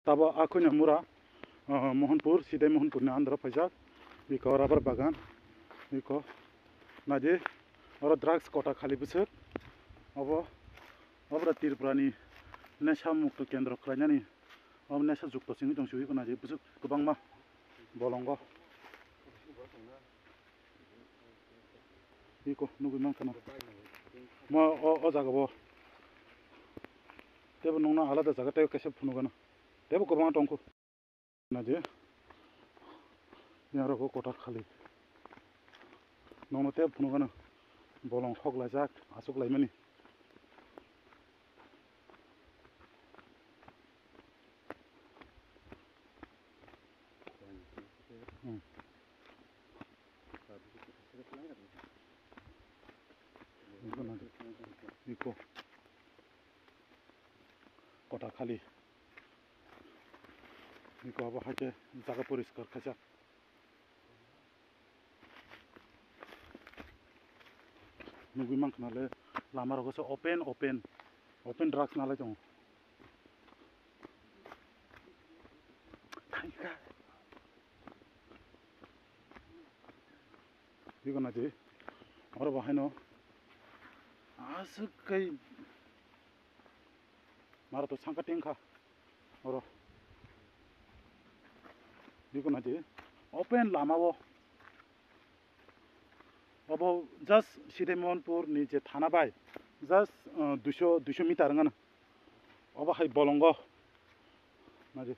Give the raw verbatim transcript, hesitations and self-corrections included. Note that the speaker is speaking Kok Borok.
Tabo a khuina mura, ah, Mohanpur, Sidai Mohanpurni andro phaijak. Iko rubber bagan, iko naidi, oro drugs kota khali bwswk. Obo, obra Tripurani nesha mukto kendro khlainani, obo nesha jukto simi tongsi iko naidi bwswk kwbangma bolongo. Iko nugui mankha no. Mo o, o jaga bo. Tebo nongna alada jaga tebo kaisa phunugano. Tebo kwbangma tongkho. Naidi. Yang rok kota khali. Nongno tebo phunugano. Bolong hoklaijak, achuklaimani. Hmm. Iko kota khali. Iko abo hai khe jaga poriskar khaijak. Nugui mankha nale lama rogo se open, open, open drugs nalai tongo. Thaika. Iko naidi, oro bo haino aswk kai mara to sangka tingkha oro. Iko naidi, open lama o. Obo just Sidai Mohanpur ni je thana bai just, uh, duiso, duiso meter wngano. Obo hai bolongo. Naidi,